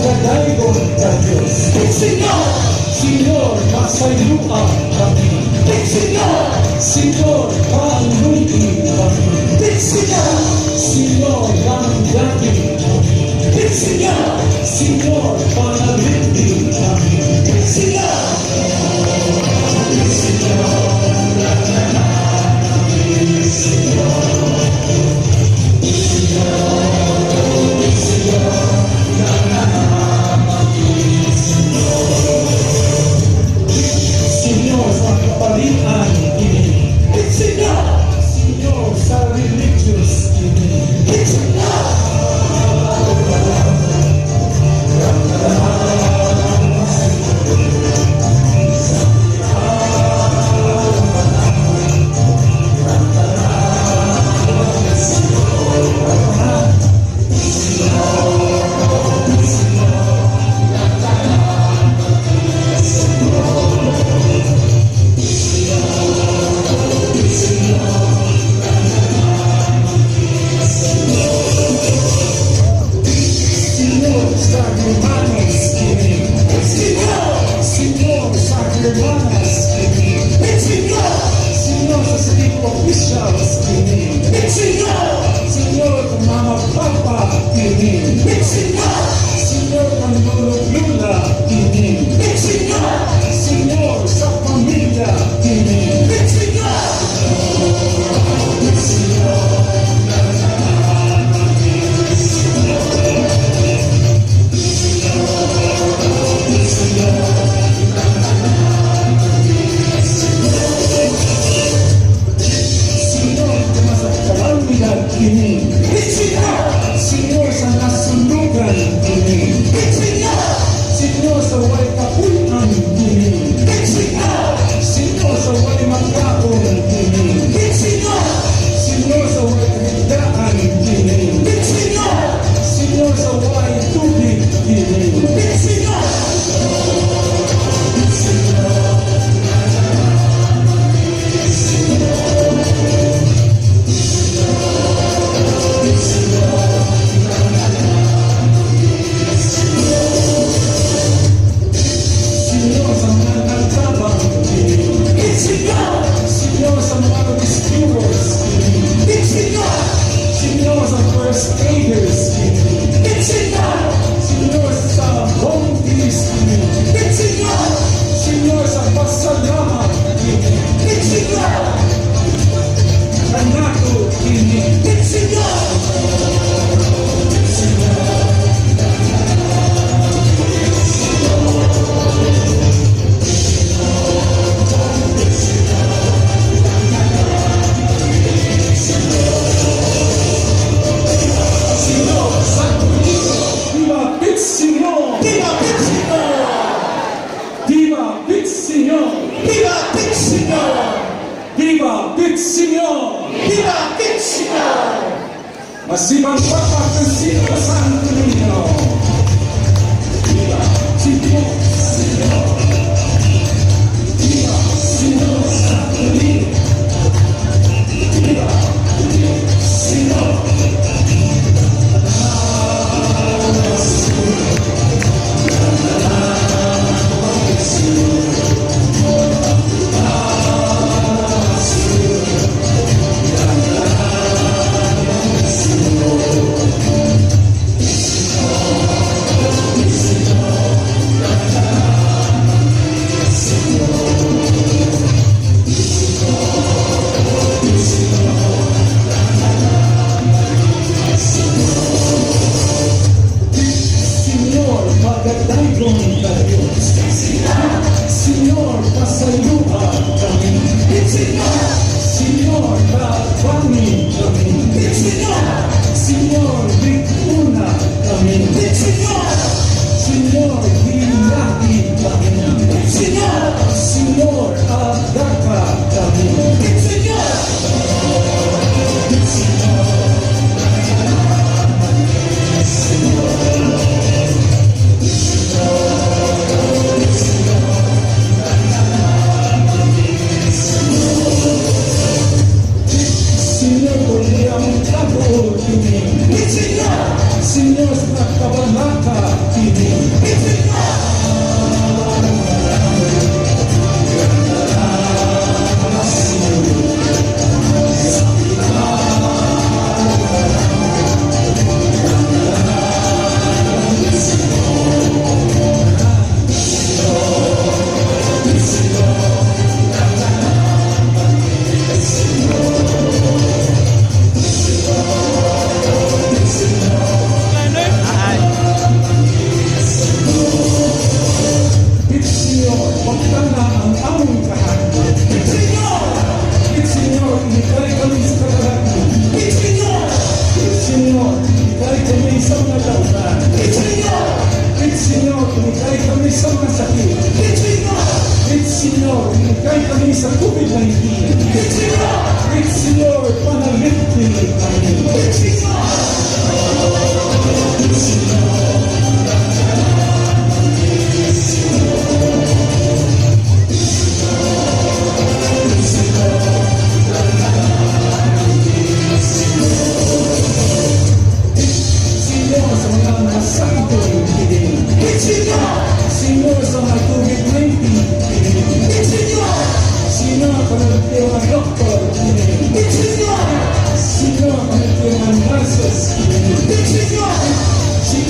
Magadaygon ka Diyos. Señor. Señor, pasaylua kami. Señor. Señor, paluyi kami. Señor. Señor, langgami kami. Señor. Señor, panalipdi kami. Señor. Señor, Señor, Señor, Señor, Señor. Señor, sa kaparian kini. Señor. Señor, sa religious kini. Señor. Señor, sa hermanos kini. Señor. Señor, sa hermanas kini. Señor. Señor, sa city officials kini. Señor. Señor, mama papa kini. Señor. Señor, lolo lola kini. Señor. Señor, sa pamilya kini. Señor. Señor, Señor, Señor, Señor. Señor, sa kalamidad kini. Señor. Señor, sa nasunugan kini. Señor. Señor, sa way kapuy-an kini. Señor. Señor, sa way makaon kini. Señor. Señor, sa way kahigdaan kini. Señor. Señor, sa way tubig kini. Señor. Señor, Señor, Señor, Señor. Señor, sa mga nagtabang kini. Señor. Señor, sa mga rescuers kini. Señor. Señor, sa first aiders kini. Señor. Señor, sa volunteers kini. Señor. Señor, sa pasalamat kini. Señor. Kanato kini. Señor. Señor, Señor, Señor, Señor. Señor Santo Niño. Viva Pit Señor! ¡Viva Señor! Viva Pit Señor! ¡Viva Señor! Viva Pit Señor! ¡Viva Señor! Masibang Papa Francisco Santo Niño. Viva Señor, Señor. Viva Señor Santo Niño. Viva Señor. Señor. Señor. Señor, Señor, Señor, Señor. Señor, magadaygon ka Diyos. Señor, pasaylua kami. Señor. Señor, tabangi kami. Señor. Señor, lig-una kami. Señor. Señor, hilahi kami. Señor. Señor, agaka kami. Señor. Señor, Señor, Señor, Señor, Señor. Señor, ang tabo kini. Señor. Señor,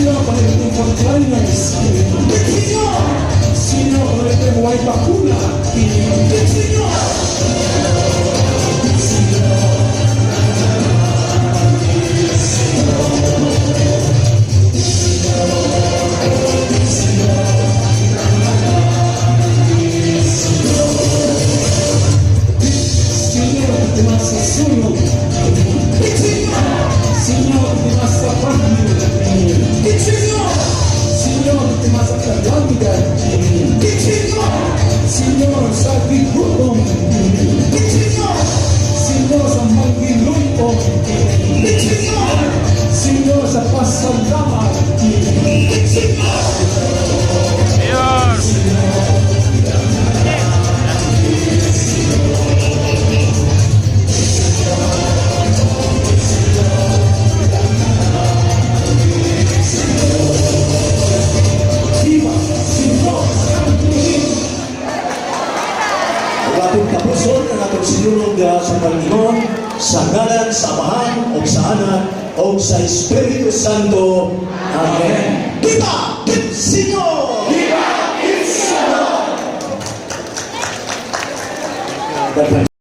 Señor, para itong frontliners. Señor, para itong way bakuna. Señor. Señor, que sa sulog. Señor, que sa bagyo. Señor, que sa kalamidad. Señor, sa gigutom. Señor, sa manggiluyom. Señor, sa pasalamat. Mayor! Viva Señor Santo Domingo. Ug atong tapuson ang atong sinulog diha sa Panginoon sa ngalan sa Amahan ug sa Anak ug sa Espiritu Santo. Amen. Viva el Señor! Viva el Señor! Daghang